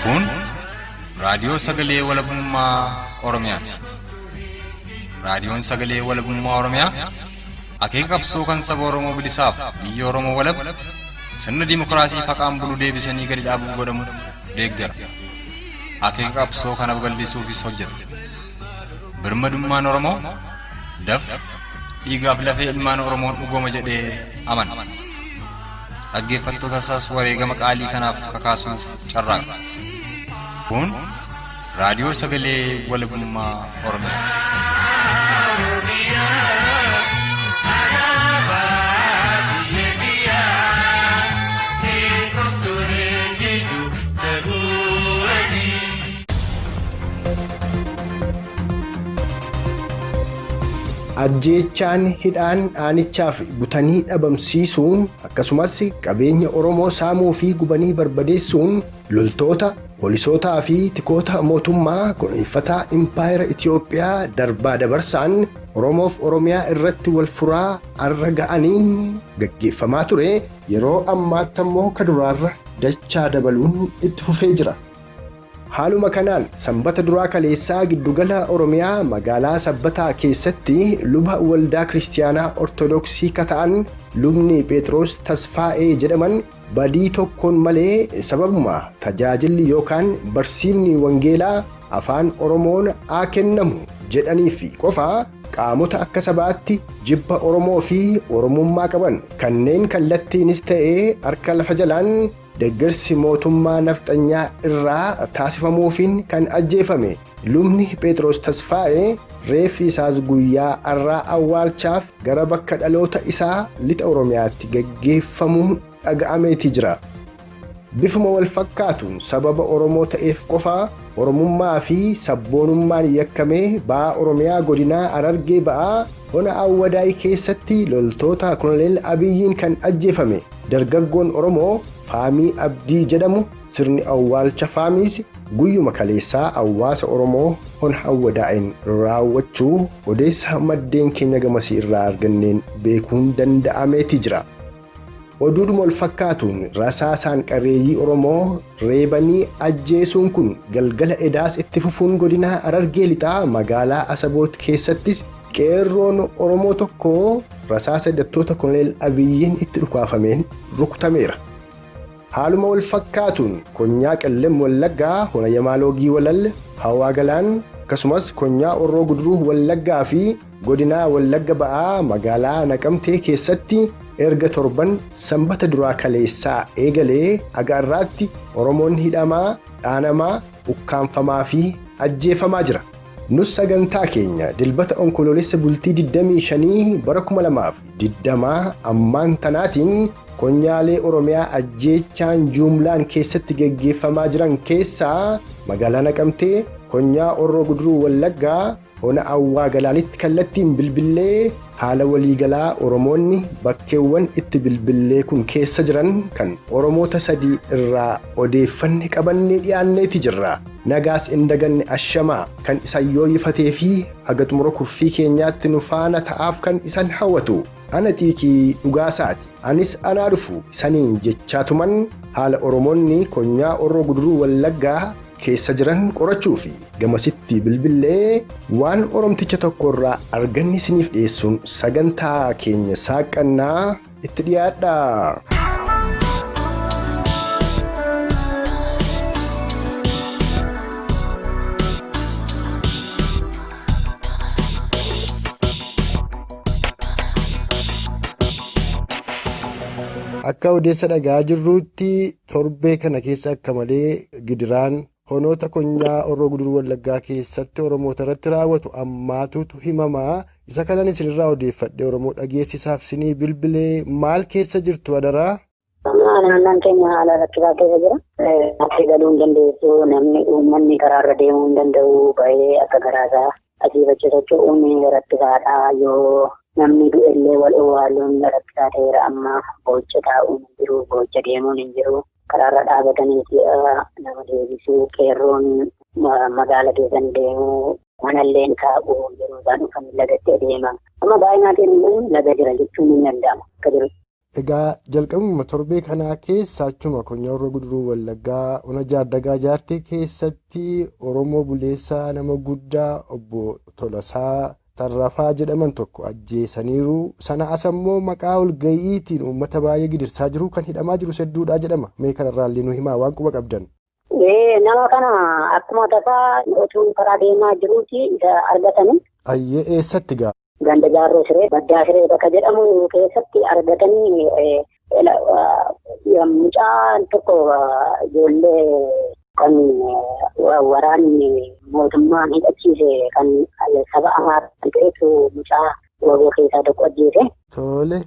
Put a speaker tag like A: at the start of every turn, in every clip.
A: Kun raadiyoo sagalee walabummaa Oromiyaati. Raadiyoon sagalee walabummaa Oromiyaa akeeka qabsoo kan saba Oromoo bilisaaf biyya Oromoo walab sirna dimookiraasii faqaan bulu deebisanii gadi dhaabuuf godhamu deeggara. Akeeka qabsoo kana babal'isuufis hojjeta. Birmadummaan Oromoo dafqa dhiigaaf lafee ilmaan Oromoon dhugooma jedhee amana. Dhaggeeffattoota isaas wareegama qaalii kanaaf kakaasuuf carraaqa. Kun raadiyoo sagalee walabummaa Oromiyaati.
B: Ajjeechaan hidhaan aanichaaf butanii dhabamsiisuun akkasumas qabeenya Oromoo saamuu fi gubanii barbadeessuun loltoota poolisootaa fi tikoota mootummaa kunuunfataa impaayera Itiyoophiyaa darbaa dabarsaan Oromoof Oromiyaa irratti wal furaa arra ga'aniin gaggeeffamaa ture yeroo ammaatti ammoo kaduraarra dachaa dabaluun itti fufee jira. Haaluma kanaan sanbata duraa kaleessaa giddugala Oromiyaa magaalaa Sabbataa keessatti luba waldaa Kiristiyaanaa Ortodoksii kata'an lubni Phexros Tasfaa'ee jedhaman badii tokkoon malee sababuma tajaajilli yookaan barsiifni wangeelaa afaan Oromoon haa kennamu jedhaniif qofa qaamota akka sabaatti jibba Oromoo fi Oromummaa qaban kanneen kallattiinis ta'ee harka lafa jalaan. Deeggarsi mootummaa nafxanyaa irraa taasifamuufiin kan ajjeefame lubni Phexros Tasfaa'ee reeffi isaas guyyaa har'aa awwaalchaaf gara bakka dhaloota isaa lixa Oromiyaatti gaggeeffamuun dhaga'ameeti jira. Bifuma wal fakkaatuun sababa Oromoo ta'eef qofa Oromummaa fi sabboonummaan yakkamee ba'aa Oromiyaa godinaa Harargee ba'aa ona Awwadaay keessatti loltoota Koloneel Abiyyiin kan ajjeefame dargaggoon Oromoo Faamii Abdii jedhamu sirni awwaalcha Faamiis guyyuma kaleessaa hawaasa Oromoo ona Awwadaa'iin raawwachuu odeessa maddeen keenya gamasii irraa arganneen beekuun danda'ameeti jira. Oduudhuma wal fakkaatuun rasaasaan qareeyyii Oromoo reebanii ajjeesuun kun galgala edaas itti fufuun godinaa Harargee lixaa magaalaa Asaboot keessattis qeerroon Oromoo tokko rasaasa hidhattoota Koloneel Abiyyiin itti dhukaafameen rukutameera. Haaluma wal fakkaatuun konyaa Qellem Wallaggaa Hona Yamaaloogii Walal Hawaa Galaan akkasumas konyaa Orroo Guduruu Wallaggaa fi godinaa Wallagga Ba'aa magaalaa Naqamtee keessatti erga torban sanbata duraa kaleessaa eegalee haga har'aatti Oromoon hidhamaa, dhaanamaa, ukkaanfamaa fi ajjeefamaa jira. Nus sagantaa keenya dilbata onkoloolessa bultii 25 bara 2020 ammaan tanaatiin konyaalee Oromiyaa ajjeechaan juumlaan keessatti geggeeffamaa jiran keessaa magaalaa Naqamtee, konyaa Orroo Guduruu Wallaggaa, ona Awwaa Galaanitti kallattiin bilbillee haala waliigalaa Oromoonni bakkeewwan itti bilbillee kun keessa jiran kan Oromoota sadii irraa odeeffanne qabannee dhiyaanneeti jirra. Nagaas hin daganne ashamaa kan isan yooyifatee fi haga xumura kurfii keenyaatti nu faana ta'aaf kan isan hawwatu. Ana xiiqii dhugaasaati. Anis anaa dhufu isaniin jechaa tuman haala Oromoonni konyaa Orroo Guduruu Wallaggaa keessa jiran qorachuu fi gamasitti bilbillee waan Oromticha tokko irraa arganne isiniif dhiyeessuun sagantaa keenya saaqannaa itti dhiyaadha.
C: Akka odeessa dhagaa jirruutti torbee kana keessa akka malee gidiraan honoota konyaa Orroo Guduruu Wallaggaa keessatti Oromoota irratti raawwatu ammaatutu himamaa. Isa kanan isinirraa odeeffadhe Oromoo dhageessisaaf sinii bilbilee maal keessa jirtu adaraa?
D: Naannoon keenya haala rakkisaa keessa jira. Asii galuu hin dandeessu. Namni uummanni karaarra deemuu hin danda'u. Bahee akka garaasaa asii fachi socho'uun rakkisaadha. Yoo namni du'ellee wal owwaaluun rakkisaa ta'eera amma boocha taa'uun hin jiru. Boocha deemuun hin jiru. Karaarra dhaabatanii nama deebisuu qeerroon magaala keessan deemuu manallee taa'u yeroo isaan dhufan lagatti adeema. Amma baay'inaatiin laga jira jechuun hin danda'ama akka jiru.
C: Egaa jalqabuma torbee kanaa keessa achuma Konyaa Horroo Guduruu Wallaggaa Ona Jaardagaa Jaartee keessatti Oromoo buleessaa nama guddaa obbo Tolasaa Tarrafaa jedhaman tokko ajjeesaniiru. Sana as ammoo maqaa walga'iitiin uummata baay'ee gidirsaa jiru kan hidhamaa jiru hedduudha jedhama. Mee kanarraallee nu himaa waan quba qabdan.
D: Nama kana akkuma tasaa utuu karaa deemaa jiruuti isa argatanii.
C: Ayyee eessatti gaa?
D: Ganda Jaarroo Siree, Baddaa Siree bakka jedhamu keessatti argatanii mucaan tokko ijoollee kan waraanni mootummaan hidhachiise kan saba Amaaraa ta'etu mucaa waboo keessaa tokko ajjeese.
C: Tole.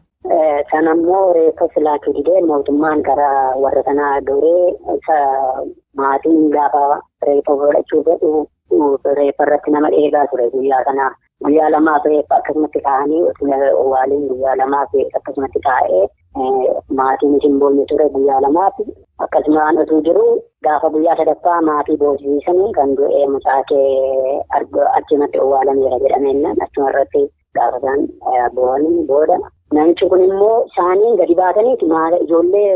D: Sanammoo reeffa silaachuu didee mootummaan karaa warra sanaa duree isa maatiin gaafa reeffa fudhachuu fedhu reeffa irratti nama eegaa ture guyyaa sanaa. Guyyaa lamaaf reeffa akkasumatti kaa'anii owwaaliin guyyaa lamaaf akkasumatti kaa'ee maatiin isin boonye ture guyyaa lamaaf akkasumaan utuu jiru gaafa guyyaa sadaffaa maatii boosisanii kan du'ee mucaa kee achumatti owwaalameera jedhameennan achuma irratti gaafa isaan boo'anii booda namichi kun immoo isaaniin gadi baataniiti maala ijoollee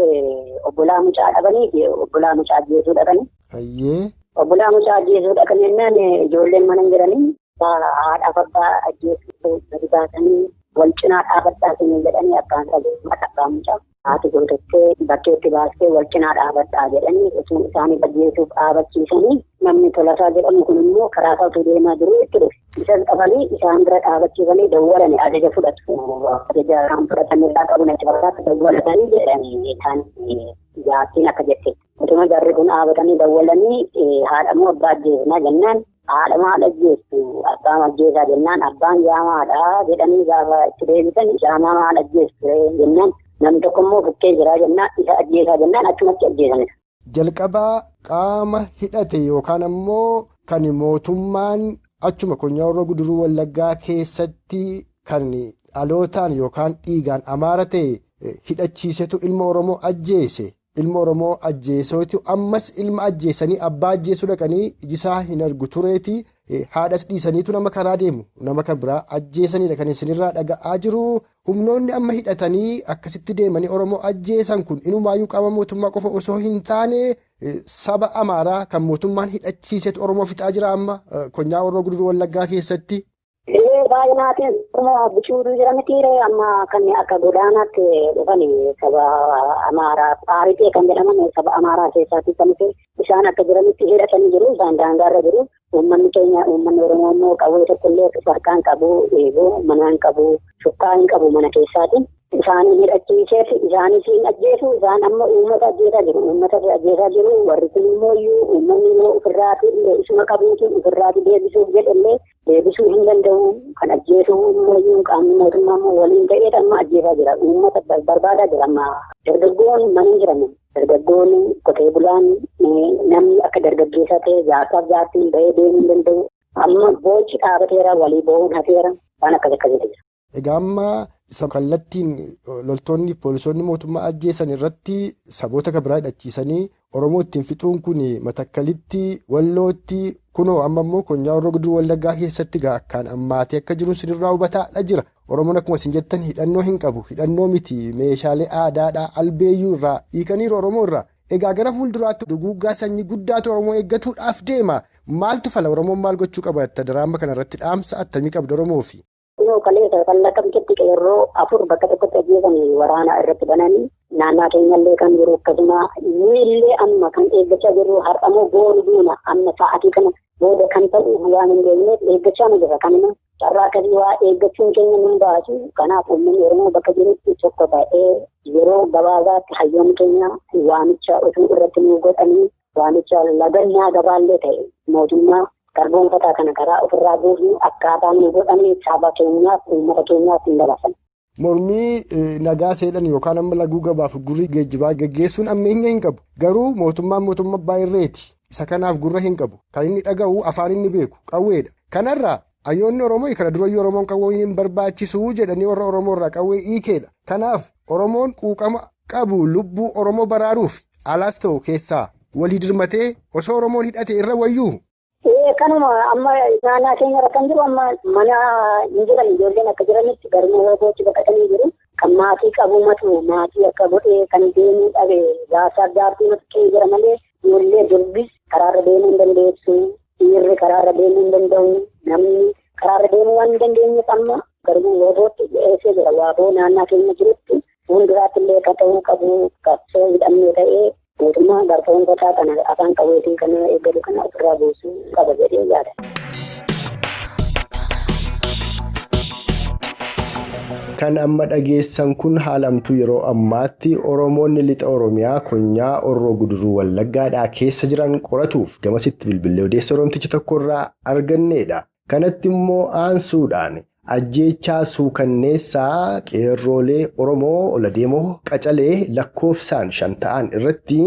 D: obbolaa mucaa dhabaniiti obbolaa mucaa ajjeesuu dhaqanii. Obbolaa mucaa ajjeesuu dhaqanii jennaan ijoolleen mana hin jiranii. Haadhaaf abbaa ajjeesuu gadi baasanii wal cinaa dhaabadhaa isin jedhanii abbaan qabeenya abbaan mucaa haati gootottee bakkeetti baastee wal cinaa dhaabadhaa jedhanii osoo isaanii ajjeesuuf dhaabachiisanii namni Tolasaa jedhamu kun immoo karaa isaa utuu deemaa jiru itti dhufe. Isas qabanii isaan bira dhaabachiisanii dawwalanii ajaja fudhatu. Ajaja isaan fudhatan irraa qabu natti fakkaata dawwalatanii jedhanii isaan jaartiin akka jette. Utuma jarri kun dhaabatanii dawwalanii haadha moo abbaa ajjeesnaa jennaan haadha maal ajjeestu abbaan ajjeesaa jennaan abbaan jaamaadha jedhanii gaafa itti deebisan jaamaa maal ajjeestu jennaan namni tokko immoo bukkee jiraa jennaan isa ajjeesaa jennaan achumatti ajjeesanidha.
C: Jalqabaa qaama hidhate yookaan ammoo kan mootummaan achuma Konyaa Horroo Guduruu Wallaggaa keessatti kan dhalootaan yookaan dhiigaan Amaara ta'e hidhachiisetu ilma Oromoo ajjeese. Ilma Oromoo ajjeesootu ammas ilma ajjeesanii abbaa ajjeesuu dhaqanii ijisaa hin argu tureeti. Haadhas dhiisaniitu nama karaa deemu nama kan biraa ajjeesanidha kan isinirraa dhaga'aa jiru. Humnoonni amma hidhatanii akkasitti deemanii Oromoo ajjeesan kun inumaayyuu qaama mootummaa qofa osoo hin taane saba Amaaraa kan mootummaan hidhachiisetu Oromoo fixaa jira amma Konyaa Horroo Guduruu Wallaggaa keessatti.
D: Baay'inaatiin bicuuduu jira mitiiree amma kan akka godaanaatti dhufan saba Amaaraa Paaritee kan jedhaman saba Amaaraa keessaatii kan dhufe isaan akka jiranitti hidhatanii jiru isaan daangaarra jiru uummanni keenya uummanni Oromoo immoo qawwee tokkollee harkaan qabu eegoo manaan qabu shukkaa hin qabu mana keessaatiin isaanii hidhachiiseef isaanis hin ajjeesu isaan amma uummata ajjeesaa jiru uummata ajjeesaa jiru warri kun immoo iyyuu uummanni immoo ofirraati isuma qabuutiin ofirraati deebisuuf jedhellee deebisuu hin danda'u kan ajjeesuu immoo iyyuu qaamni mootummaa immoo waliin ta'ee amma ajjeesaa jira uummata barbaadaa jira amma dargaggoon mana hin jiran dargaggoon qotee bulaan namni akka dargaggeessaa ta'e jaarsaaf jaartiin bahee deemuu hin danda'u amma boochi dhaabateera walii boo'uun hafeera waan akkas akkasiitu jira.
C: Egaa amma kallattiin loltoonni poolisoonni mootummaa ajjeesan irratti saboota kan biraa hidhachiisanii Oromoo ittiin fixuun kun Matakkalitti, Wallootti, kunoo amma immoo Konyaa Horroo Guduruu Wallaggaa keessatti gaa akkaan ammaatee akka jiru sinirraa hubataadha jira. Oromoon akkuma isin jettan hidhannoo hin qabu. Hidhannoo miti meeshaalee aadaadhaa albeeyyuu irraa hiikaniiru Oromoo irraa. Egaa gara fuulduraatti duguuggaa sanyii guddaatu Oromoo eeggatuudhaaf deema. Maaltu fala Oromoon maal gochuu qaba? Daraama kanarratti dhaamsa attamii qabda Oromoofi?
D: Kaleessa kallaqamtetti qeerroo afur bakka tokkotti ajjeesanii waraana irratti bananii naannaa keenyallee kan jiru akkasuma illee amma kan eeggachaa jirru har'amoo boonu duuna amma sa'aatii kana booda kan ta'u waan hin beekneef eeggachaa nu jira kanuma carraa akkasii waa eeggachuun keenya nun baasu kanaaf uummanni Oromoo bakka jirutti tokko ta'ee yeroo gabaabaatti hayyoonni keenya waamicha utuu irratti nu godhanii waamicha lagannaa gabaallee ta'e mootummaa garboonfataa kana karaa ofirraa buufnu akkaataa nu godhanii saba keenyaaf uummata keenyaaf hin dabarsan.
C: Mormii nagaa seedhan yookaan amma laguu gabaaf gurri geejjibaa geggeessuun ammeenya hin qabu. Garuu mootummaan mootummaa abbaa irreeti. Isa kanaaf gurra hin qabu. Kan inni dhaga'u afaan inni beeku qawweedha. Kanarraa hayyoonni Oromoo kana durayyuu Oromoon qawwee hin barbaachisuu jedhanii warra Oromoo irraa qawwee hiikeedha. Kanaaf Oromoon quuqama qabu lubbuu Oromoo baraaruuf alaas ta'u keessaa walii dirmatee osoo Oromoon hidhate irra wayyuu.
D: Kanuma amma naannaa keenya irra kan jiru amma mana hin jiran ijoolleen akka jiranitti garuu boochi baqatanii jiru. Kan maatii qabumatu maatii akka godhee kan deemuu dhabe jaarsaaf jaartii matu jira malee ijoollee durbis karaarra deemuu hin dandeessu. Dhiirri karaarra deemuu hin danda'u. Namni karaarra deemuu waan hin dandeenyeef amma garuu WBOtti dhiyeessee jira. WBO naannaa keenya jirutti fuulduraatti illee akka ta'uu qabu qabsoo hidhannoo ta'ee mootummaa garboomfataa kana afaan qawweetiin kan eegalu kana ofirraa buusuu qaba jedhee yaada.
B: Kan amma dhageessan kun haalamtuu yeroo ammaatti Oromoonni lixa Oromiyaa konyaa Orroo Guduruu Wallaggaadhaa keessa jiran qoratuuf gamasitti bilbilee odeessa Oromticha tokkorraa arganneedha. Kanatti immoo aansuudhaan ajjeechaa suukanneessaa qeerroolee Oromoo oladeemoo qacalee lakkoofsaan 5 ta'an irratti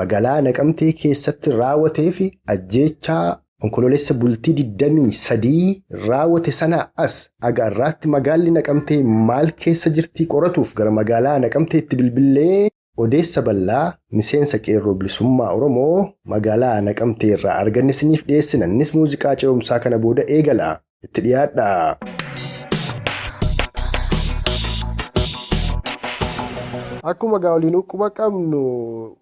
B: magaalaa Naqamtee keessatti raawwatee fi ajjeechaa onkoloolessa bultii 23 raawwate sana as aga irraatti magaalli Naqamtee maal keessa jirtii qoratuuf gara magaalaa Naqamteetti bilbilee odeessa bal'aa miseensa qeerroo bilisummaa Oromoo magaalaa Naqamtee irraa arganne isiniif dhiyeessina. Innis muuziqaa ce'umsaa kana booda eegala. Itti dhiyaadha.
C: Akkuma gaa'oliin quba qabnu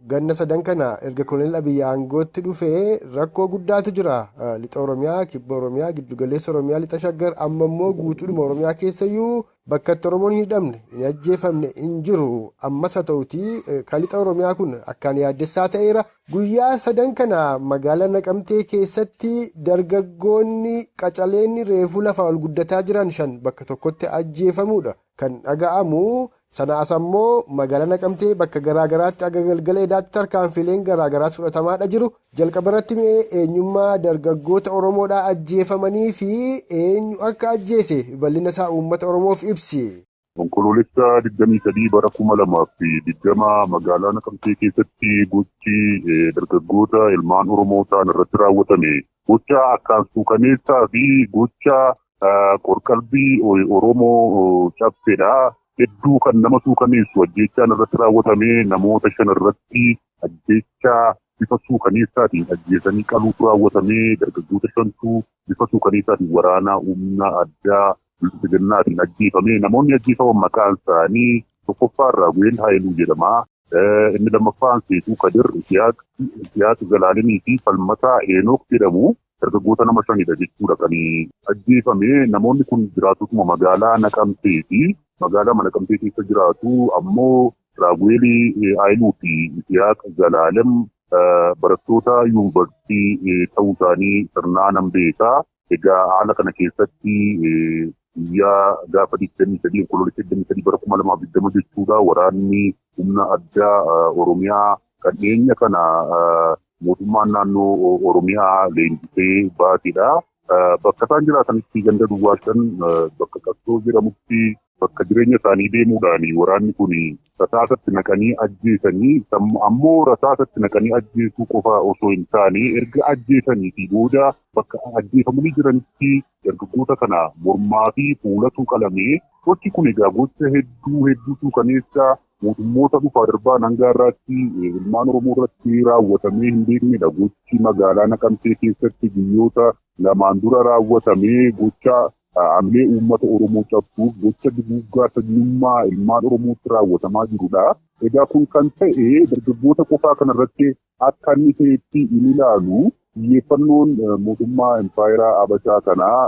C: ganna sadan kana erga Koloneel Abiyyi aangootti dhufee rakkoo guddaatu jira. Lixa Oromiyaa, Kibba Oromiyaa, Giddugaleessa Oromiyaa, Lixa Shaggar amma immoo guutuudhuma Oromiyaa keessayyuu bakka itti Oromoon hin hidhamne, hin ajjeefamne hin jiru. Ammas haa ta'utii kan lixa Oromiyaa kun akkaan yaaddessaa ta'eera. Guyyaa sadan kana magaalaa Naqamtee keessatti dargaggoonni qacaleenni reefuu lafaa ol guddataa jiran 5 bakka tokkotti ajjeefamuudha kan dhaga'amu. Sana as ammoo magaalaa Naqamtee bakka garaagaraatti aga galgala edaatti tarkaanfileen garaagaraas fudhatamaadha jiru. Jalqaba irratti mee eenyummaa dargaggoota Oromoodhaa ajjeefamanii fi eenyu akka ajjeese bal'ina isaa uummata Oromoof ibsi.
E: Onkoloolessa 23 bara 2020 magaalaa Naqamtee keessatti gochi dargaggoota ilmaan Oromoo ta'an irratti raawwatame gocha akkaan suukaneessaa fi gocha qorqalbii Oromoo cabsedha. Hedduu kan nama suukaneessu ajjeechaan irratti raawwatame namoota 5 irratti ajjeechaa bifa suukaneessaatiin ajjeesanii qaluutu raawwatame dargaggoota 5tu bifa suukaneessaatiin waraanaa humna addaa bilxiginnaatiin ajjeefame. Namoonni ajjeefaman maqaan isaanii tokkoffaan Raaguweel Haayiluu jedhama. Inni lammaffaan Seetuu Kadir, Isiyaaq Zalaalemii fi Falmataa Enook jedhamu. Dargaggoota nama 5dha jechuudha kan ajjeefame. Namoonni kun jiraatotuma magaalaa Naqamtee fi magaalaa Naqamtee keessa jiraatu. Ammoo Raaguweelii Haayiluu fi Isiyaaq Zalaalem barattoota yuunivarsiitii ta'uu isaanii sirnaan nan beeka. Egaa haala kana keessatti guyyaa gaafa 23 onkoloolessa 23 bara 2020 jechuudha waraanni humna addaa Oromiyaa kan dhiyeenya kana mootummaan naannoo Oromiyaa leenjisee baasedha. Bakka isaan jiraatanitti ganda duwwaa 5 bakka qabsoo jedhamutti bakka jireenya isaanii deemuudhaan waraanni kun rasaasatti naqanii ajjeesanii ammoo rasaasatti naqanii ajjeesuu qofa osoo hin taane erga ajjeesanii fi booda bakka ajjeefamanii jiranitti dargaggoota kana mormaa fi fuulatu qalamee gochi kun egaa gocha hedduu hedduu suukaneessa mootummoota dhufaa darbaan hanga har'aatti ilmaan Oromoo irratti raawwatamee hin beeknedha. Gochi magaalaa Naqamtee keessatti guyyoota lamaan dura raawwatamee gocha hamilee uummata Oromoo cabsuuf gocha duguuggaa sanyummaa ilmaan Oromootti raawwatamaa jirudha. Egaa kun kan ta'e dargaggoota qofaa kanarratti akka inni ta'etti hin ilaalu. Xiyyeeffannoon mootummaa Impaayeraa Habashaa kanaa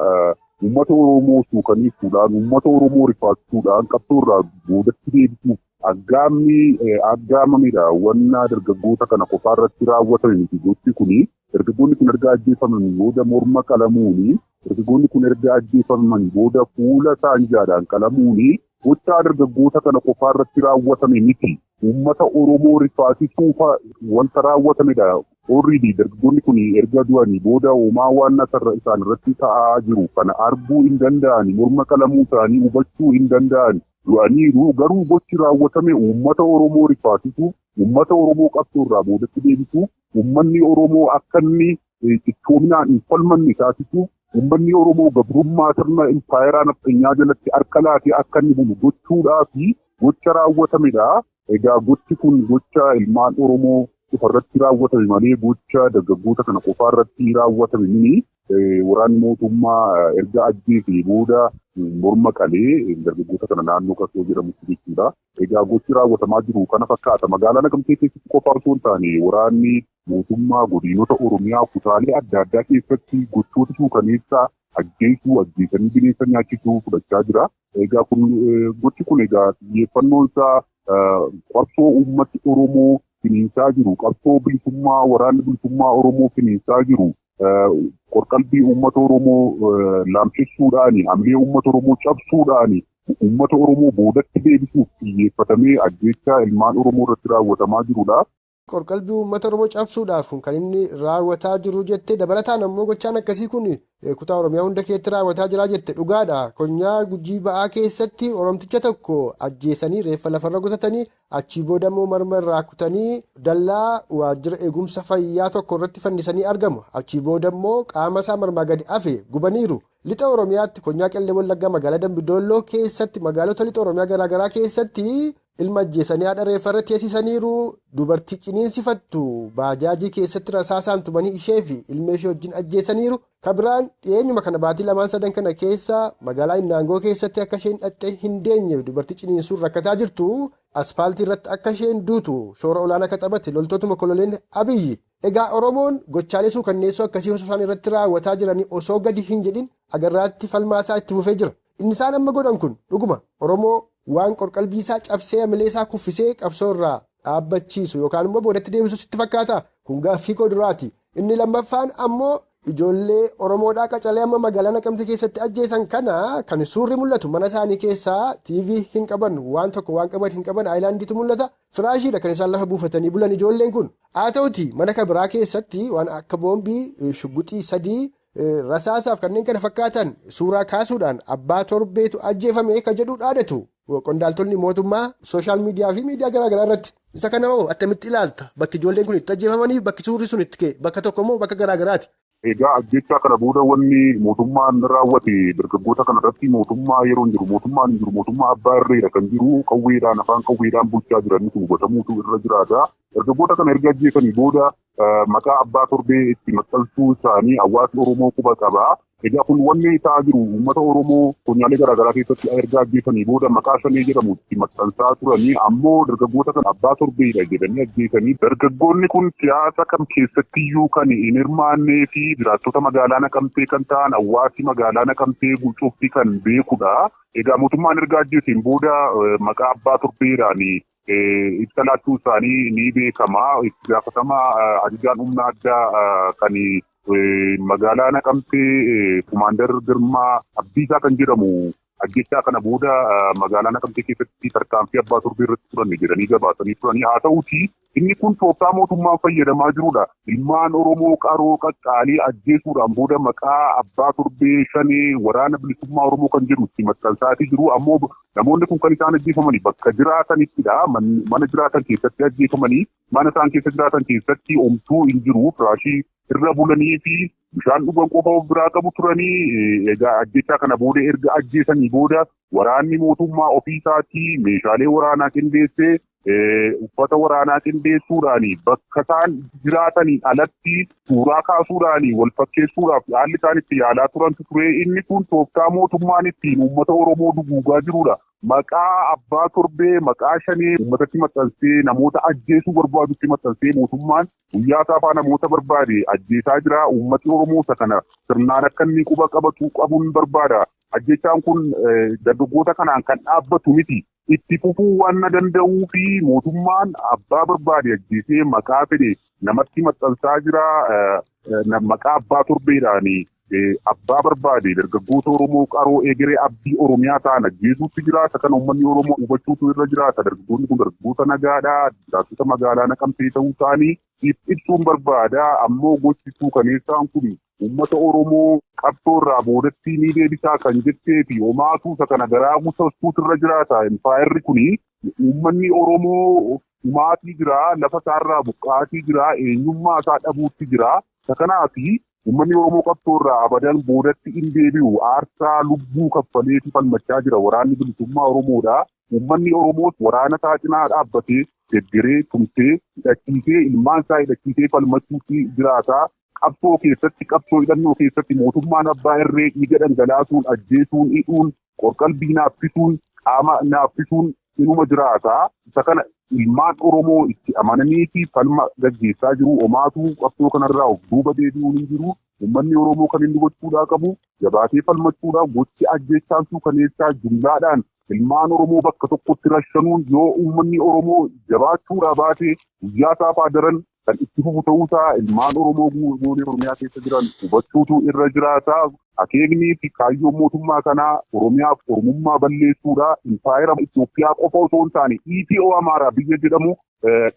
E: uummata Oromoo suukaneessuudhaan, uummata Oromoo rifaachisuudhaan qabsoo irraa boodatti deebisuuf aggaamamedha. Wanna dargaggoota kana qofaa irratti raawwatame miti gochi kuni. Dargaggoonni kun erga ajjeefaman booda morma qalamuuni, dargaggoonni kun erga ajjeefaman booda fuula saanjaadhaan qalamuuni gocha dargaggoota kana qofaa irratti raawwatame miti. Uummata Oromoo rifaasisuuf wanta raawwatamedha. Already dargaggoonni kun erga du'anii booda homaa waan isaan irratti ta'aa jiru kana arguu hin danda'ani, morma qalamuu isaanii hubachuu hin danda'ani. Du'aniiru garuu gochi raawwatame uummata Oromoo rifaasisuuf, uummata Oromoo qabsoo irraa boodatti deebisuuf, uummanni Oromoo akka inni cichoominaan hin falmanne taasisuuf, uummanni Oromoo gabrummaa sirna impaayeraa nafxanyaa jalatti harka laatee akka inni bulu gochuudhaa fi gocha raawwatamedha. Egaa gochi kun gocha ilmaan Oromoo qofa irratti raawwatame malee gocha dargaggoota kana qofaa irratti raawwatame miti. Waraanni mootummaa erga ajjeesee booda morma qalee dargaggoota kana naannoo Kasoo jedhamutti jechuudha. Egaa gochi raawwatamaa jiru kana fakkaata. Magaalaa Naqamtee keessatti qofa osoo hin taane waraanni mootummaa godinoota Oromiyaa kutaalee adda addaa keessatti gochoota suukaneessaa ajjeesuu, ajjeesanii bineensa nyaachisuu fudhachaa jira. Egaa kun gochi kun egaa xiyyeeffannoon isaa qabsoo uummati Oromoo finiinsaa jiru, qabsoo bilisummaa waraanni bilisummaa Oromoo finiinsaa jiru, qorqalbii uummata Oromoo laamsessuudhaani, hamilee uummata Oromoo cabsuudhaani, uummata Oromoo boodatti deebisuuf xiyyeeffatamee ajjeechaa ilmaan Oromoo irratti raawwatamaa jirudha.
C: Qorqalbii uummata Oromoo cabsuudhaaf kun kan inni raawwataa jiru jette, dabalataan ammoo gochaan akkasii kun kutaa Oromiyaa hunda keessatti raawwataa jira jette dhugaadha. Konyaa Gujii Ba'aa keessatti Oromticha tokko ajjeesanii reeffa lafarra gutatanii achii booda immoo marma irraa kutanii dallaa waajjira eegumsa fayyaa tokko irratti fannisanii argamu. Achii booda immoo qaama isaa marmaa gadi hafe gubaniiru. Lixa Oromiyaatti konyaa Qellee Wallaggaa magaalaa Dambidolloo keessatti, magaalota lixa Oromiyaa garaagaraa keessatti ilma ajjeesanii haadha reeffa irratti teessisaniiru. Dubartii ciniinsifattu baajaajii keessatti rasaasaan tumanii ishee fi ilma ishee wajjin ajjeesaniiru. Kabiraan dhiyeenyuma kana baatii lamaan sadan kana keessa magaalaa Innaangoo keessatti akka isheen dhaxxee hin deenye dubartii ciniinsuun rakkataa jirtu asfaaltii irratti akka isheen duutu shoora olaanaa akka taphate loltootuma kololeen Abiyyi. Egaa Oromoon gochaalee suukanneessoo akkasii osoo isaan irratti raawwataa jiranii osoo gadi hin jedhin agarraatti falmaasaa itti fufee jira. Inni isaan amma godhan kun dhuguma Oromoo waan qorqalbii isaa cabsee hamilee isaa kuffisee qabsoo irraa dhaabbachiisu yookaan immoo boodatti deebisu sitti fakkaata. Kun gaaffii koo duraati. Inni lammaffaan ammoo ijoollee Oromoodhaa qacalee amma magaalaa Naqamtee keessatti ajjeesan kana kan suurri mul'atu mana isaanii keessaa TV hin qaban, waan tokko waan qaban hin qaban, aayilaandiitu mul'ata. Firaashiidha kan isaan lafa buufatanii bulan ijoolleen kun. Haa ta'uti mana kabiraa keessatti waan akka boombii, shugguxii 3, rasaasaaf kanneen kana fakkaatan suuraa kaasuudhaan abbaa torbeetu ajjeefame kan jedhu dhaadatu qondaaltonni mootummaa sooshaal miidiyaa fi miidiyaa garaagaraa irratti. Isa kana hoo attamitti ilaalta? Bakki ijoolleen kun itti ajjeefamanii bakki suurri sun itti ka'e bakka tokko immoo bakka garaagaraati.
E: Egaa ajjechaa kana booda wanni mootummaan raawwate dargaggoota kana irratti, mootummaa yeroo hin jiru, mootummaan hin jiru, mootummaa abbaa irreedha kan jiru, qawweedhaan afaan qawweedhaan bulchaa jiran kun hubatamuutu irra jiraata. Dargaggoota kana erga ajjeesanii booda maqaa abbaa torbee itti maxxansuu isaanii hawaasni Oromoo quba qaba. Egaa kun wanni ta'aa jiru uummata Oromoo konyaalee garaagaraa keessatti erga ajjeesanii booda maqaa shanee jedhamu itti maxxansaa turanii ammoo dargaggoota kana abbaa torbeedha jedhanii ajjeesanii. Dargaggoonni kun siyaasa kam keessattiyyuu kan hin hirmaannee fi jiraattota magaalaa Naqamtee kan ta'an hawaasi magaalaa Naqamtee cufti kan beekudha. Egaa mootummaan erga ajjeeseen booda maqaa abbaa torbeedhaan ibsa laachuu isaanii ni beekama. Itti gaafatama ajajaan humna addaa kan magaalaa Naqamtee Kumaandar Girmaa Abdiisaa kan jedhamu ajjechaa kana booda magaalaa Naqamtee keessatti tarkaanfii abbaa torbee irratti fudhanne jedhanii gabaasanii turanii. Haa ta'uuti inni kun tooftaa mootummaan fayyadamaa jirudha. Ilmaan Oromoo qaroo qaqqaalii ajjeesuudhaan booda maqaa abbaa torbee shanee waraana bilisummaa Oromoo kan jedhu itti maxxansaatii jiru. Ammoo namoonni kun kan isaan ajjeefamanii bakka jiraatanittidha. Mana jiraatan keessatti ajjeefamanii, mana isaan keessa jiraatan keessatti omtuu hin jiru. Firaashii irra bulanii fi bishaan dhugan qofa of biraa qabu turanii. Egaa ajjechaa kana booda erga ajjeesanii booda waraanni mootummaa ofii isaatii meeshaalee waraanaa qindeessee, uffata waraanaa qindeessuudhaan bakka isaan jiraatanii alatti suuraa kaasuudhaan wal fakkeessuudhaaf haalli isaan itti yaalaa turantu ture. Inni kun tooftaa mootummaan ittiin uummata Oromoo duguugaa jirudha. Maqaa abbaa torbee, maqaa shanee uummatatti maxxansee, namoota ajjeesuu barbaadutti maxxansee mootummaan guyyaa saafaa namoota barbaade ajjeesaa jira. Uummati Oromoo isa kana sirnaan akka inni quba qabatu qabuun barbaada. Ajjechaan kun dargaggoota kanaan kan dhaabbatu miti. Itti fufuu waan na danda'uu fi mootummaan abbaa barbaade ajjeesee maqaa fedhe namatti maxxansaa jira. Maqaa abbaa torbeedhaan abbaa barbaade dargaggoota Oromoo qaroo egeree abdii Oromiyaa ta'an ajjeesuutti jira. Isa kana uummanni Oromoo hubachuutu irra jiraata. Dargaggoonni kun dargaggoota nagaadha. Jiraattota magaalaa Naqamtee ta'uu isaanii ibsuun barbaada. Ammoo gochi suukaneessaan kun uummata Oromoo qabsoo irraa boodatti ni deebisaa kan jettee fi homaatu isa kana garaa guutuutu irra jiraata. Impaayerri kuni uummanni Oromoo dhumaatii jira, lafa isaarraa buqqaatii jira, eenyummaa isaa dhabuutti jira. Isa kanaafi uummanni Oromoo qabsoo irraa abadan boodatti hin deebi'u. Aarsaa lubbuu kaffaleeti falmachaa jira waraanni bilisummaa Oromoodha. Uummanni Oromoos waraana isaa cinaa dhaabbatee deeggaree, tumsee, hidhachiisee, ilmaan isaa hidhachiisee falmachuutti jiraata. Qabsoo keessatti, qabsoo hidhannoo keessatti mootummaan abbaa irree dhiiga dhangalaasuun, ajjeesuun, hidhuun, qorqalbii naaffisuun, qaama naaffisuun inuma jiraata. Isa kana ilmaan Oromoo itti amananii fi falma gaggeessaa jiru. Omaatu qabsoo kanarraa of duuba deebi'uun hin jiru. Uummanni Oromoo kan inni gochuudhaa qabu jabaatee falmachuudhaa gochi ajjeechaan suukaneessaa jumlaadhaan ilmaan Oromoo bakka tokkotti rashanuun yoo uummanni Oromoo jabaachuudhaa baate guyyaa saafaa daran kan itti fufu ta'uusaa ilmaan Oromoo goonee Oromiyaa keessa jiran hubachuutu irra jiraata. Akeeknii fi kaayyoon mootummaa kanaa Oromiyaaf Oromummaa balleessuudha. Impaayera Itoophiyaa qofa osoo hin taane EPO Amaaraa biyya jedhamu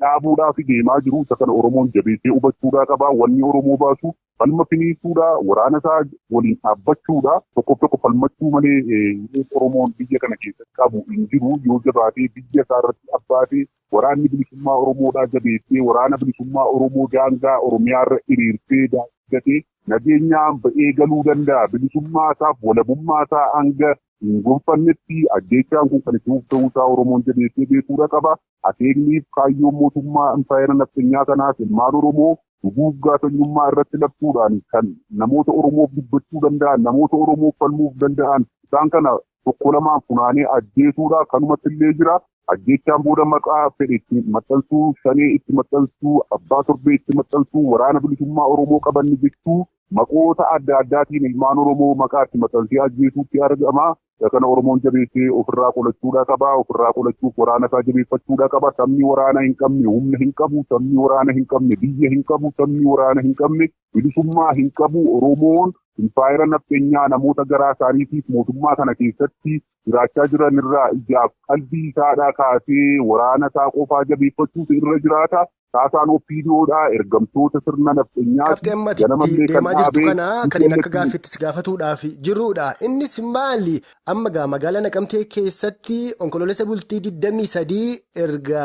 E: dhaabuudhaaf deemaa jiru. Isa kana Oromoon jabeessee hubachuudhaa qaba. Wanni Oromoo baasu falma finiisuudha. Waraana isaa waliin dhaabbachuudha. Tokkoof tokko falmachuu malee Oromoon biyya kana keessatti qabu hin jiru. Yoo jabaatee biyya isaa irratti abbaatee waraanni bilisummaa Oromoodhaa jabeessee waraana bilisummaa Oromoo daangaa Oromiyaarra hiriirsee daangatee nageenyaan ba'ee galuu danda'a. Bilisummaa isaaf walabummaa isaa hanga hin gonfannetti ajjeechaan kun kan itti fufu ta'uusaa Oromoon jabeessee beekuudha qaba. Akeekniif kaayyoon mootummaa impaayera nafxanyaa kanaas ilmaan Oromoo duguuggaa sanyummaa irratti labsuudhaan kan namoota Oromoof dubbachuu danda'an, namoota Oromoof falmuuf danda'an isaan kana tokko lamaan funaanee ajjeesuudha. Kanumatti illee jira. Ajjeechaan booda maqaa fedhe itti maxxansuu, shanee itti maxxansuu, abbaa torbee itti maxxansuu, waraana bilisummaa Oromoo qabanni jechuu maqoota adda addaatiin ilmaan Oromoo maqaa itti maxxansee ajjeesuutti argama. Kana Oromoon jabeessee ofirraa qolachuudhaa qaba. Ofirraa qolachuuf waraana isaa jabeeffachuudhaa qaba. Sabni waraana hin qabne humna hin qabu. Sabni waraana hin qabne biyya hin qabu. Sabni waraana hin qabne bilisummaa hin qabu. Oromoon impaayera nafxanyaa namoota garaa isaaniitiif mootummaa kana keessatti jiraachaa jiran irraa ijaaf qalbii isaadhaa kaasee waraana isaa qofaa jabeeffachuutu irra jiraata. Taasaan OPDOdha. Ergamtoota sirna nafxanyaa
B: Qabxii amma itti deemaa jirtu kana kan inni akka gaaffiitti si gaafatuudhaaf jirudha. Innis maali? Amma gaa magaalaa Naqamtee keessatti onkoloolessa bultii 23 erga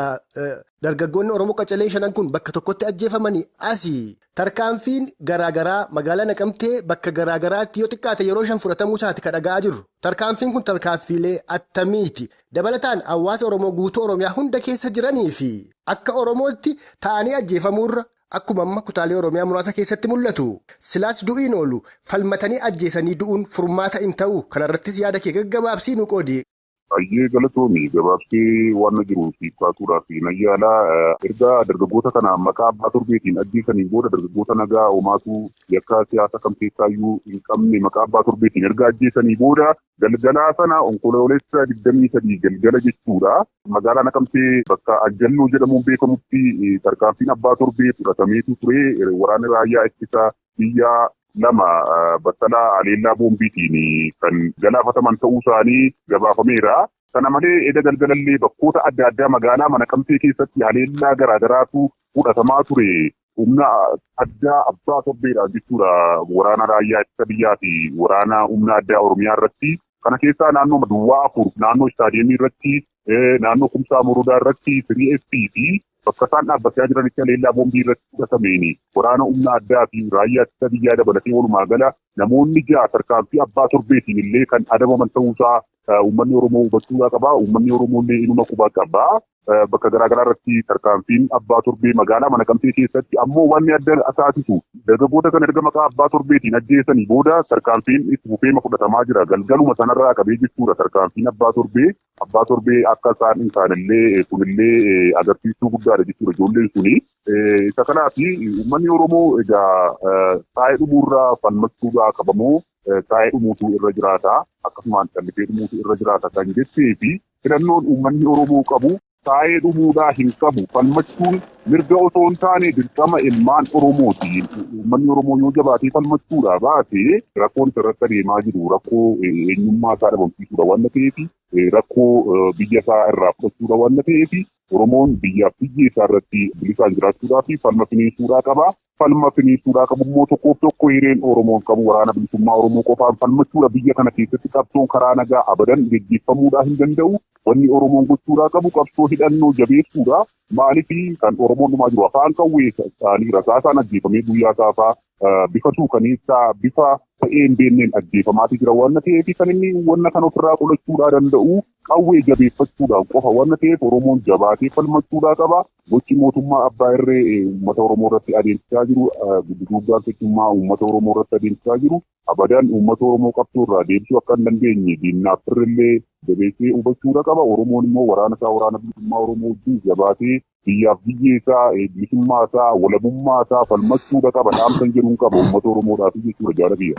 B: dargaggoonni Oromoo qacalee shanan kun bakka tokkotti ajjeefamanii asii tarkaanfiin garaagaraa magaalaa Naqamtee bakka garaagaraatti yoo xiqqaate yeroo 5 fudhatamuu isaati kan dhaga'aa jirru. Tarkaanfiin kun tarkaanfiilee attamiiti? Dabalataan hawaasa Oromoo guutuu Oromiyaa hunda keessa jiranii fi akka Oromootti ta'anii ajjeefamuurra akkuma amma kutaalee Oromiyaa muraasa keessatti mul'atu. Silaas du'iin oolu falmatanii ajjeesanii du'uun furmaata hin ta'u. Kanarrattis yaada kee gaggabaabsii nu qoodi.
E: Baay'ee galatoomi gabaabsee waan jiru siif kaasuudhaaf nan yaala. Erga dargaggoota kana maqaa abbaa torbeetiin ajjeesaniin booda dargaggoota nagaa homaatu yakka siyaasa kam keessaayyuu hin qabne maqaa abbaa torbeetiin erga ajjeesanii booda galgalaa sana onkoloolessa 23 galgala jechuudha. Magaalaa Naqamtee bakka Ajjalloo jedhamuun beekamutti tarkaanfiin abbaa torbee fudhatameetu ture. Waraanni raayyaa ittisa biyyaa lama battalaa haleellaa boombiitiin kan galaafataman ta'uu isaanii gabaafameera. Kana malee eda galgalallee bakkoota adda addaa magaalaa Naqamtee keessatti haleellaa garaagaraatu fudhatamaa ture. Humna addaa abbaa torbeedhaan jechuudha. Waraana raayyaa ittisa biyyaa fi waraana humna addaa Oromiyaa irratti. Kana keessaa naannoo Duwwaa 4 naannoo istaadiyeemii irratti, naannoo Kumsaa Morodaa irratti, 3F fi bakka isaan dhaabbachaa jiranitti haleellaa boombii irratti fudhatameen waraana humna addaa fi raayyaa ittisa biyyaa dabalatee walumaa gala namoonni 6 tarkaanfii abbaa torbeetiin illee kan adabaman ta'uusaa uummanni Oromoo hubachuudhaa qaba. Uummanni Oromoo illee inuma quba qaba. Bakka garaagaraa irratti tarkaanfiin abbaa torbee magaalaa Naqamtee keessatti ammoo wanni adda taasisu dargaggoota kana erga maqaa abbaa torbeetiin ajjeesanii booda tarkaanfiin itti fufeema fudhatamaa jira. Galgaluma sanarraa qabee jechuudha tarkaanfiin abbaa torbee. Abbaa torbee akka isaan hin taanellee kunillee agarsiistuu guddaadha jechuudha ijoolleen suni. Isa kanaaf uummanni Oromoo egaa taa'ee dhumuurraa falmachuudhaa qabamoo taa'ee dhumuutu irra jiraata. Akkasumaan callisee dhumuutu irra jiraata kan jettee fi filannoon uummanni Oromoo qabu taa'ee dhumuudhaa hin qabu. Falmachuun mirga osoo hin taane dirqama ilmaan Oromooti. Uummanni Oromoo yoo jabaatee falmachuudhaa baate rakkoon isarratti adeemaa jiru rakkoo eenyummaa isaa dhabamsiisuudha waan ta'eef, rakkoo biyya isaa irraa fudhachuudha waan ta'eef Oromoon biyyaaf biyya isaa irratti bilisaan jiraachuudhaa fi falma finiinsuudhaa qaba. Falma finiinsuudhaa qabu immoo tokkoof tokko hireen Oromoon qabu waraana bilisummaa Oromoo qofaan falmachuudha. Biyya kana keessatti qabsoon karaa nagaa abadan geggeeffamuudhaa hin danda'u. Wanni Oromoon gochuudhaa qabu qabsoo hidhannoo jabeessuudha. Maaliif kan Oromoon dhumaa jiru afaan qawwee isaanii rasaasaan ajjeefamee guyyaa saafaa bifa suukaneessaa bifa ta'ee hin beekneen ajjeefamaati jira waan ta'eef kan inni wanna kana ofirraa qolachuudhaa danda'u qawwee jabeeffachuudhaan qofa waan ta'eef Oromoon jabaatee falmachuudhaa qaba. Gochi mootummaa abbaa irree uummata Oromoo irratti adeemsisaa jiru, duguuggaa sanyummaa uummata Oromoo irratti adeemsisaa jiru, abadan uummata Oromoo qabsoo irraa deebisuu akka hin dandeenye diinnaaf firrillee jabeessee hubachuudha qaba. Oromoon immoo waraana isaa waraana bilisummaa Oromoo wajjin jabaatee biyyaaf biyyee isaa, bilisummaa isaa, walabummaa isaa falmachuudha qaba. Dhaamsan jedhuun qaba uummata Oromoodhaaf jechuudha jaala biyya.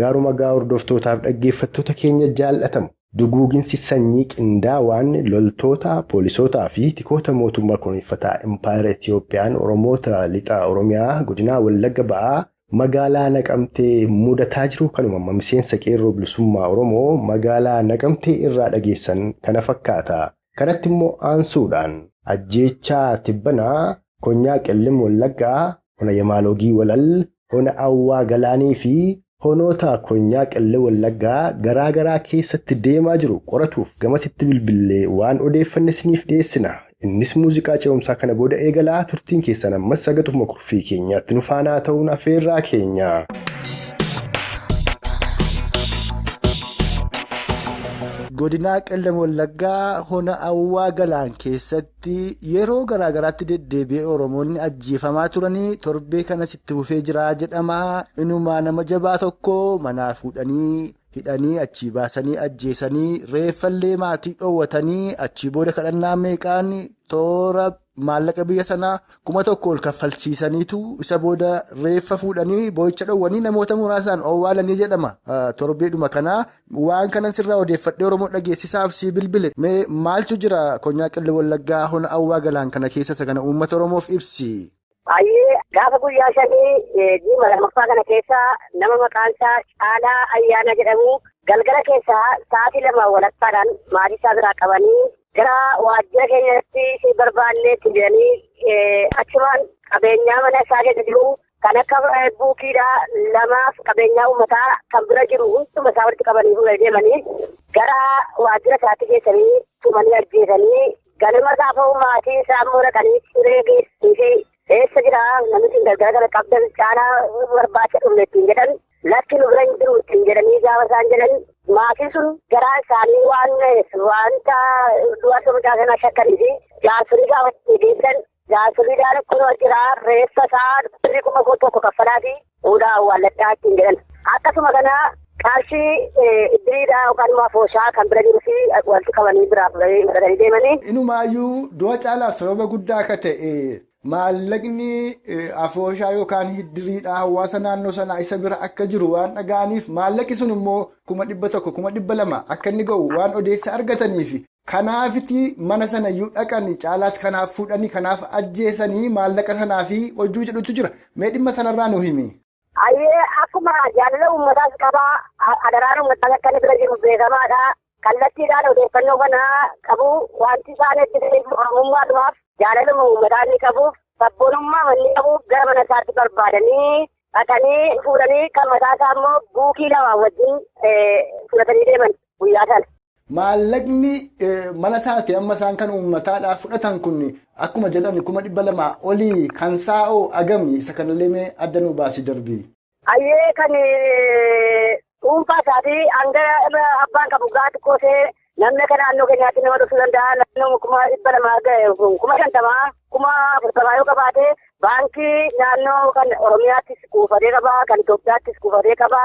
B: Gaaruma gaa hordoftootaaf dhaggeeffattoota keenya jaallatamu. Duguuginsi sanyii qindaawaan loltoota, poolisootaa fi tikoota mootummaa kunuunfataa Impaayera Itiyoophiyaan Oromoota lixa Oromiyaa godina Wallagga Ba'aa magaalaa Naqamtee mudataa jiru kanuma miseensa qeerroo bilisummaa Oromoo magaalaa Naqamtee irraa dhageessan kana fakkaata. Kanatti immoo aansuudhaan ajjeechaa Tibbanaa, Konyaa Qellim Wallaggaa, Hona Yamaaloogii Walal, Hona Awwaa Galaanii fi honoota Konyaa Qellim Wallaggaa garaa garaa keessatti deemaa jiru qoratuuf gamasitti bilbillee waan odeeffanne isiniif dhiyeessina. Innis muuziqaa ce'umsaa kana booda eegalaa turtiin keessan ammas sagatuma kurfii keenyaatti nu faanaa ta'uun affeerraa keenya.
C: Godina Qellam Wallaggaa hona Awwaa Galaan keessatti yeroo garaa garaatti deddeebi'ee Oromoonni ajjeefamaa turanii torbee kanas itti fufee jira jedhama. Inumaa nama jabaa tokko manaa fuudhanii hidhanii achii baasanii ajjeesanii reeffallee maatii dhoowwatanii achii booda kadhannaa meeqaan toora maallaqa biyya sanaa 1000 ol kaffalchiisaniitu isa booda reeffa fuudhanii boo'icha dhoowwanii namoota muraasaan owwaalanii jedhama. Torbeedhuma kanaa waan kanan sirraa odeeffadhee Oromoo dhageessisaaf si bilbile. Mee maaltu jira Konyaa Qellam Wallaggaa hona Awwaa Galaan kana keessa isa kana uummata Oromoof ibsi?
D: Baay'ee gaafa guyyaa 5 ji'a lammaffaa kana keessa nama maqaan isaa Caalaa Ayyaana jedhamu galgala keessaa sa'aatii 2 walakkaadhaan maatii isaa biraa qabanii gara waajjira keenyatti si barbaanneetti jedhanii achumaan qabeenyaa mana isaa keessa jiru kan akka buukiidhaa lamaaf qabeenyaa uummataa kan bira jiru hunduma isaa walitti qabanii fuudhanii deemanii gara waajjira isaatti geessanii tumanii ajjeesanii ganama gaafa maatii isaa immoo dhaqanii siree geessanii fi eessa jira namni galgala kana qabdan Caalaa barbaacha dhufne ittiin jedhan lakki nu bira hin jiru ittiin jedhanii gaafa isaan jedhan maatiin sun garaa isaanii waan wanta du'a mucaa sanaa shakkanii fi jaarsolii gaafa geessan jaarsoliidhaan kunoo jira reeffa isaa birrii 1000 kaffalaa fi fuudhaa awwaalladhaa ittiin jedhan. Akkasuma kana qarshii iddiriidhaa yookaan immoo afooshaa kan bira jiruu fi walitti qabanii biraa fudhatanii deemanii.
C: Inumaayyuu du'a Caalaaf sababa guddaa akka ta'e maallaqni afooshaa yookaan iddiriidhaa hawaasa naannoo sanaa isa bira akka jiru waan dhaga'aniif maallaqi sun immoo 100,000 200,000 akka inni ga'u waan odeessa argataniif kanaafiti mana sana iyyuu dhaqanii Caalaas kanaaf fuudhanii kanaaf ajjeesanii maallaqa sanaa fi hojii jedhutu jira. Mee dhimma sanarraa nu himi.
D: Ayyee akkuma jaalala uummataas qabaa adaraan uummataas akka inni bira jiru beekamaadha. Kallattiidhaan odeeffannoo kana qabu wanti isaan itti oromummaadhumaaf jaalaluma uummataa inni qabuuf sabboonummaa inni qabuuf gara mana isaatti barbaadanii dhaqanii fuudhanii kan mataa isaa immoo buukii 2 wajjin fudhatanii deeman guyyaa sana.
C: Maallaqni mana isaati amma isaan kan uummataadhaaf fudhatan kun akkuma jedhan 200,000 olii kan saa'oo agami isa kanallee mee adda nu baasii darbii.
D: Ayyee kan dhuunfaa isaatii hanga abbaan qabu gaa xiqqoo ta'e namni akka naannoo keenyaatti nama dhufuu danda'a. Naannoo 200,000 50,000 40,000 yoo qabaate baankii naannoo kan Oromiyaattis kuufatee qaba kan Itoophiyaattis kuufatee qaba.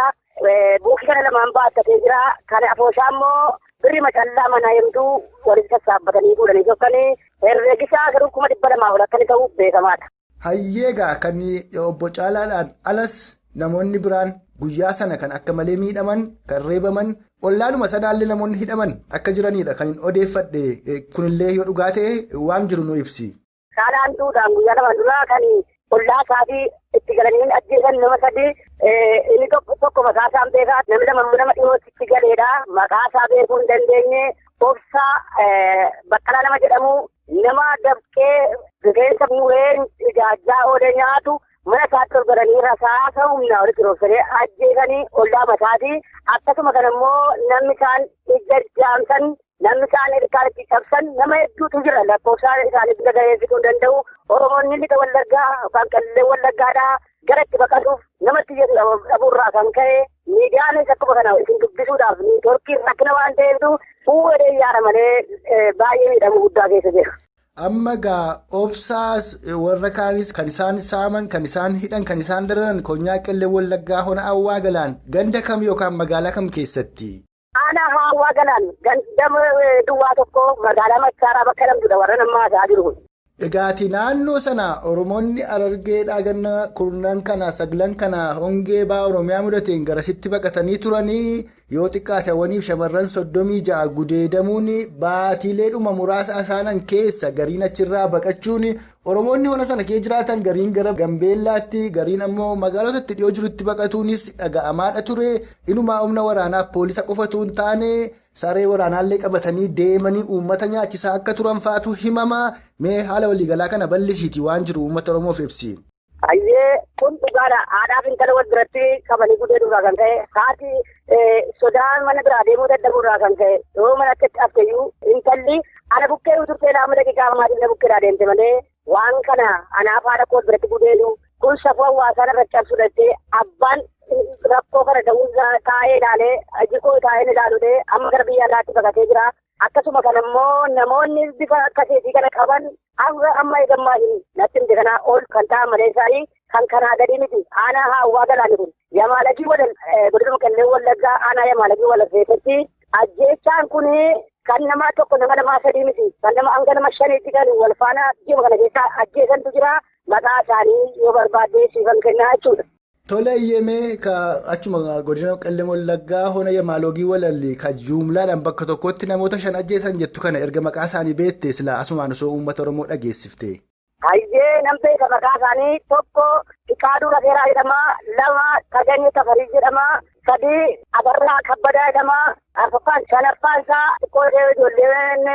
D: Buukii kana lamaan baattatee jira. Kan afooshaa immoo birri macallaa mana hedduu walitti sassaabbatanii fuudhanii sokkanii herreegisaa garuu 200,000 ol akka inni ta'u beekamaadha.
C: Hayyeegaa kan obbo Caalaadhaan alas namoonni biraan guyyaa sana kan akka malee miidhaman kan reebaman ollaanuma sanaallee namoonni hidhaman akka jiranidha kan hin odeeffadhe kunillee yoo dhugaa ta'e waan jiru nu ibsi.
D: Caalaan duudhaan guyyaa lama duraa kan ollaa isaatii itti galanii ajjeesan nama 3 inni tokko maqaa isaan beekaa namni lama nama dhiyootti itti galeedha maqaa isaa beekuu hin dandeenye Obsaa Baqqalaa nama jedhamu nama dafqee rifeensa muree ijaajjaa oolee nyaatu mana isaatti ol galanii rasaasa humnaa walitti roobsanii ajjeesanii ollaa mataatii akkasuma kana immoo namni isaan ija jaamsan namni isaan ilkaan itti cabsan nama hedduutu jira lakkoofsaan isaanii bira gahee fixuu hin danda'u. Oromoonni lixa Wallaggaa yookaan Qellem Wallaggaadhaa gara itti baqatuuf namatti dhabuurraa kan ka'e miidiyaanis akkuma kana isin dubbisuudhaaf neetwoorkiin rakkina waan ta'eeftu fuudhee yaada malee baay'ee miidhamuu guddaa keessa jira.
C: Amma gaa obsaas warra kaanis kan isaan saaman, kan isaan hidhan, kan isaan dararan konyaa Qellem Wallaggaa hona Hawwaa Galaan ganda kam yookaan magaalaa kam keessatti?
D: Aanaa Hawwaa Galaan ganda duwwaa tokko magaalaa Machaaraa bakka lamtudha warra nama haasa'aa jiru kun.
C: Egaati naannoo sana Oromoonni Harargeedhaa ganna kurnan kana saglan kana hongee ba'aa Oromiyaa mudateen garasitti baqatanii turanii yoo xiqqaate hawwaniif shamarran 36 gudeedamuun baatiileedhuma muraasa isaanan keessa gariin achirraa baqachuun Oromoonni hona sana keessa jiraatan gariin gara Gambeellaatti gariin ammoo magaalotatti dhiyoo jirutti baqatuunis dhaga'amaadha ture. Inumaa humna waraanaaf poolisa qofatu hin taane saree waraanaallee qabatanii deemanii uummata nyaachisaa akka turan faatu himama. Mee haala waliigalaa kana bal'isiitii waan jiru uummata Oromoof ibsi.
D: Hayyee kun dhugaadha. Haadhaaf intala wal biratti qabanii gudeeduurraa kan ka'e haati sodaan mana biraa deemuu dadhabuurraa kan ka'e yoo mana akkatti hafteyyuu intalli ana bukkee turtee lama daqiiqaa maatiin na bukkeedhaa deemte malee waan kana anaaf haadha koo biratti gudeedu kun safuu hawaasaa irra cabsu jettee abbaan rakkoo kana ta'uu taa'ee ilaalee jikoo taa'ee ilaaluudhee amma gara biyya alaatti baqatee jira. Akkasuma kan immoo namoonni bifa akkasiitii kana qaban hanga amma eegammaa hin natti himte kanaa ol kan ta'an malee isaanii kan kanaa gadi miti. Aanaa Hawwaa Galaani kun Yamaalagii Walal godinuma Qellem Wallaggaa aanaa Yamaalagii Walal keessatti ajjeechaan kun kan nama tokko nama lamaa sadii miti. Kan nama hanga nama shaniitti kan wal faana jiru kana keessa ajjeesantu jira. Maqaa isaanii yoo barbaadde siifan kennaa jechuudha.
C: Tole eeyyamee achuma godina Qellem Wallaggaa hona Yamaalogii Walalli ka juumlaadhaan bakka tokkotti namoota 5 ajjeesan jettu kana erga maqaa isaanii beekte silaa asumaan osoo uummata Oromoo dhageessifte.
D: Hayyee nam beeka maqaa isaanii tokko Fiqaaduu Rateeraa jedhama, lama Taganyee Tafarii jedhama, sadii Abarraa Kabbadaa jedhama, arfaffaan shanaffaan isaa xiqqoo ijoolleen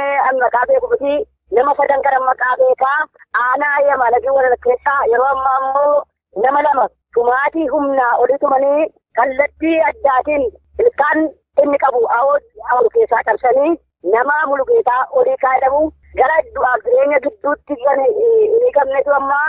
D: maqaa beeku miti nama sadan kana maqaa beekaa aanaa Yamaalagii Walal keessaa yeroo ammaa immoo nama lama tumaatii humnaa olii tumanii kallattii addaatiin ilkaan inni qabu awoo keessaa cabsanii nama Mulugeetaa olii kaa'edhamu gara du'aaf jireenya gidduutti kan hin qabnetu amma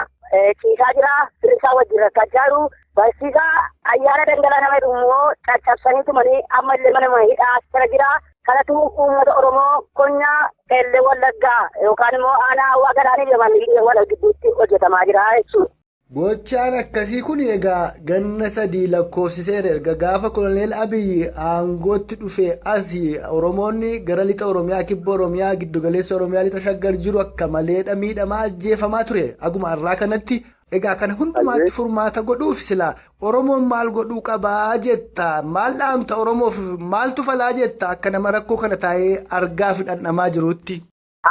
D: ciisaa jira. Firisaa wajjin rakkachaa jiru. Barsiisaa Ayyaana Dhangala'aa nama jedhu immoo caccabsanii tumanii amma illee mana hidhaa sana jira. Kanatu uummata Oromoo konyaa Qellem Wallaggaa yookaan immoo aanaa Hawwaa Galaanii Yamaalagii Walal gidduutti hojjetamaa jira jechuudha.
C: Gochaan akkasii kun egaa ganna sadii lakkoofsiseera. Erga gaafa Koloneel Abiyyi aangootti dhufe asii Oromoonni gara lixa Oromiyaa, kibba Oromiyaa, giddugaleessa Oromiyaa, lixa Shaggar jiru akka maleedha miidhamaa ajjeefamaa ture. Aguma har'aa kanatti egaa kana hundumaatti furmaata godhuuf silaa Oromoon maal godhuu qabaa jetta? Maal dhaamta Oromoof? Maaltu falaa jetta akka nama rakkoo kana taa'ee argaa fi dhandhamaa jirutti?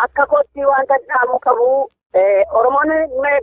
D: Akka kootti wanta dhaamu qabu Oromoon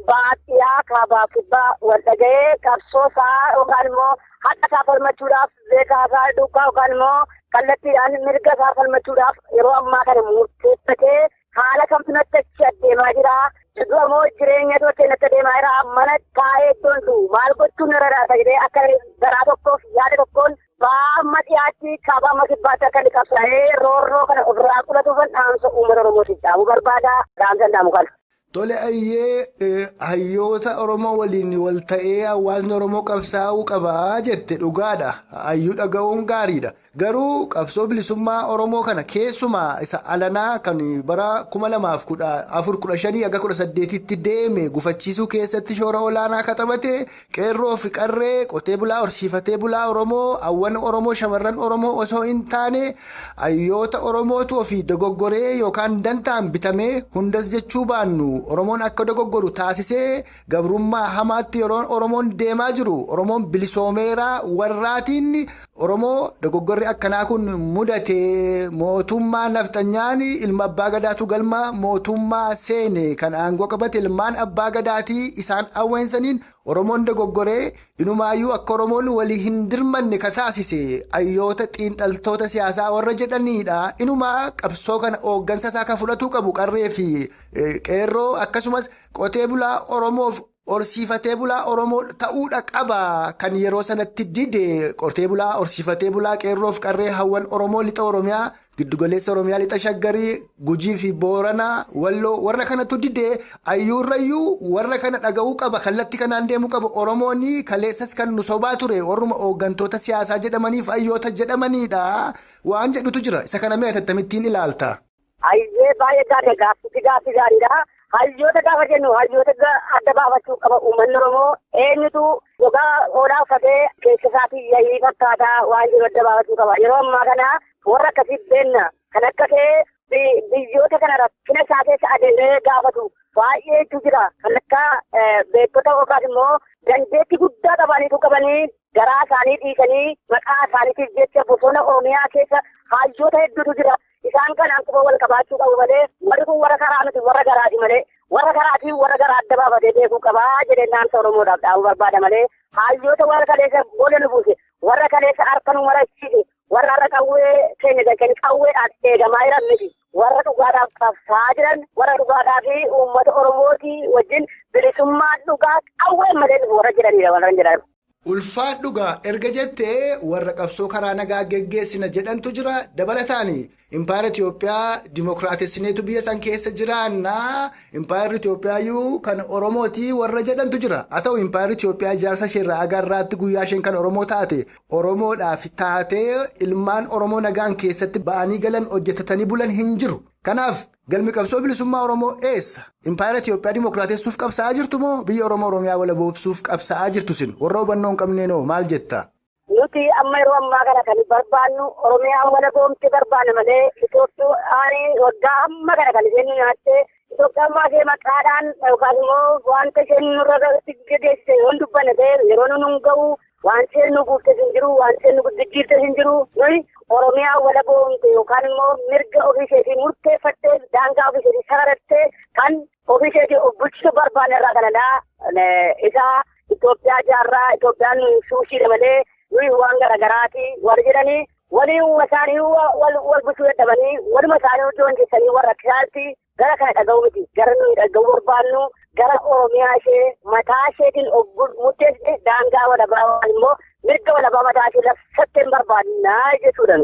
D: baadiyyaa kaabaa kibbaa wal dhaga'ee qabsoo isaa yookaan immoo haqa isaa falmachuudhaaf beekaa isaa duukaa yookaan immoo kallattiidhaan mirga isaa falmachuudhaaf yeroo ammaa kana murteeffatee haala kamtu natti achi adeemaa jira. Jidduu ammoo jireenya tolchee natti adeemaa jira. Mana taa'ee iddoon jiru maal gochuun irra jiraata jedhee akka garaa tokkoof yaada tokkoon baama dhiyaatti kaabaa amma kibbaatti akka inni qabsaa'ee roorroo kana ofirraa qulatuufan dhaamsa uummata Oromootiif dhaamuu barbaada. Dhaamsa dhaamu kana.
C: Tole ayyee hayyoota Oromoo waliin wal ta'ee hawaasni Oromoo qabsaa'uu qabaa jette dhugaadha. Hayyuu dhaga'uun gaariidha. Garuu qabsoo bilisummaa Oromoo kana keessumaa isa alanaa kan bara 2014-15 hanga 18tti deeme gufachiisuu keessatti shoora olaanaa akka taphate qeerroo fi qarree qotee bulaa horsiifatee bulaa Oromoo hawwan Oromoo shamarran Oromoo osoo hin taane hayyoota Oromootu ofii dogoggoree yookaan dantaan bitamee hundas jechuu baannu Oromoon akka dogoggoru taasisee gabrummaa hamaatti yeroo Oromoon deemaa jiru Oromoon bilisoomeeraa warraatiin Oromoo dogoggorri akkanaa kun mudate mootummaa nafxanyaan ilma abbaa gadaatu galma mootummaa seene kan aangoo qabate ilmaan abbaa gadaatii isaan awweensaniin Oromoon dogoggoree inumaayyuu akka Oromoon walii hin dirmanne ka taasise hayyoota xiinxaltoota siyaasaa warra jedhanidha. Inumaa qabsoo kana hooggansa isaa kan fudhatuu qabu qarree fi qeerroo akkasumas qotee bulaa Oromoof horsiifatee bulaa Oromoo ta'uudha qaba kan yeroo sanatti dide qotee bulaa horsiifatee bulaa qeerroof qarree hawwan Oromoo lixa Oromiyaa
F: Giddugaleessa Oromiyaa lixa Shaggarii, Gujii fi Booranaa, Walloo warra kanatu didee hayyuurrayyuu warra kana dhaga'uu qaba. Kallattii kanaan deemuu qaba. Oromoon kaleessas kan nu sobaa ture warruma hooggantoota siyaasaa jedhamaniif hayyoota jedhamanidha. Waan jedhutu jira. Isa kana mee akkamittiin ilaalta?
D: Hayyee baay'ee gaarii gaaffii gaaffii gaariidha. Hayyoota gaafa jennu hayyoota adda baafachuu qaba uummanni Oromoo eenyutu gogaa hoolaa uffatee keessa isaatii yayyii fakkaataa waan jiru adda baafachuu qaba. Yeroo ammaa kana warra akkasii beenna kan akka ta'e biyyoota kana rakkina isaa keessa adeemee gaafatu baay'eetu jira. Kan akka beektota yookaas immoo dandeettii guddaa qabaniitu qabanii garaa isaanii dhiisanii maqaa isaaniitiif jecha bosona Oromiyaa keessa hayyoota hedduutu jira. Isaan kanaan quba wal qabaachuu qabu malee warri kun warra karaa miti warra garaati malee warra karaatiin warra garaa adda baafatee beekuu qabaa jedhee naamsa Oromoodhaaf dhaabuu barbaada malee hayyoota warra kaleessa boolla nu buuse warra kaleessa harka nu marachiise warra har'a qawwee keenya galchanii qawweedhaan eegamaa jiran miti warra dhugaadhaaf qabsaa jiran warra dhugaadhaa fi uummata Oromootii wajjin bilisummaa dhugaa qawwee malee warra jiranidha warra jedhan.
F: Ulfaan dhugaa erga jettee warra qabsoo karaa nagaa geggeessina jedhantu jira. Dabalataan impaayera Itoophiyaa dimookiraatessineetu biyya san keessa jiraannaa impaayerri Itoophiyaayyuu kan Oromootii warra jedhantu jira. Haa ta'u impaayerri Itoophiyaa ijaarsa isheerraa agarraatti guyyaa isheen kan Oromoo taate Oromoodhaaf taatee ilmaan Oromoo nagaan keessatti ba'anii galan hojjetatanii bulan hin jiru. Kanaaf galmi qabsoo bilisummaa Oromoo eessa? Impaayera Itoophiyaa dimookiraatessuuf qabsaa'aa jirtu moo biyya Oromoo Oromiyaa walaboobsuuf qabsaa'aa jirtu sin? Warra hubannoo hin qabneenoo maal jetta?
D: Nuti amma yeroo ammaa kana kan barbaannu Oromiyaa walaboomte barbaanna malee Itoophiyaan waggaa hamma kana kan isheen nyaattee Itoophiyaan maasee maqaadhaan yookaas immoo wanta isheen nurra geessise yoo hin dubbanne ta'e yeroo nu hin ga'u waan isheen nu guutte hin jiru waan isheen nu jijjiirte hin jiru nuyi Oromiyaa walaboomte yookaan immoo mirga ofii isheetii murteeffattee daangaa ofii isheetii sararattee kan ofii isheetii of bulchitu barbaanne irraa kanadha. Isa Itoophiyaa jaarraa Itoophiyaan suushiidha malee nuyi waan garaagaraati warri jedhanii waliin isaanii wal bulchuu dadhabanii waluma isaanii joonjessanii warra akkisaatti gara kana dhaga'u miti gara nuyi dhaga'uu barbaannu gara Oromiyaa ishee mataa isheetiin of murteessite daangaa walabaa immoo mirga walabaa mataa ishee labsattee hin barbaannaa jechuudha.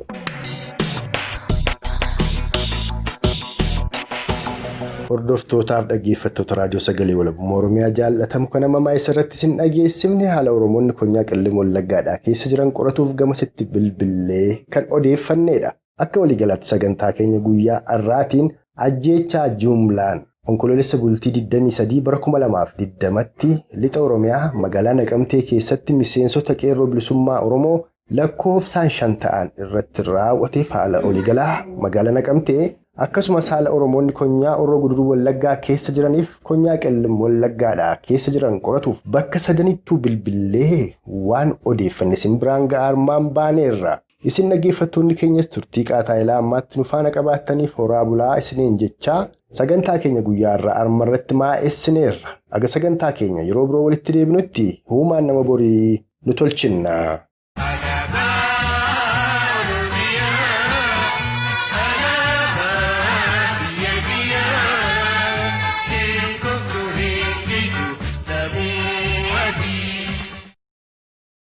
B: Hordoftootaaf dhaggeeffattoota raadiyoo sagalee walabummaa Oromiyaa jaallatamu kan amma maayisa irratti isin dhageessifne haala Oromoonni konyaa Qellem Wallaggaadhaa keessa jiran qoratuuf gamasitti bilbilee kan odeeffannedha. Akka waliigalaatti sagantaa keenya guyyaa har'aatiin ajjeechaa jumlaan onkoloolessa bultii 23 bara 2020tti lixa Oromiyaa magaalaa Naqamtee keessatti miseensota qeerroo bilisummaa Oromoo lakkoofsaan 5 ta'an irratti raawwateef haala waliigalaa magaalaa Naqamtee akkasumas haala Oromoonni konyaa Horroo Guduruu Wallaggaa keessa jiraniif konyaa Qellem Wallaggaadhaa keessa jiran qoratuuf bakka sadanittuu bilbilee waan odeeffanne isin biraan ga'aa armaan baaneerra. Isin dhaggeeffattoonni keenyas turtii qaataa ammaatti nu faana qabaattaniif horaa bulaa isiniin jechaa sagantaa keenya guyyaa irraa arma irratti maa'essineerra. Aga sagantaa keenya yeroo biroo walitti deebinutti uumaan nama borii nu tolchinna.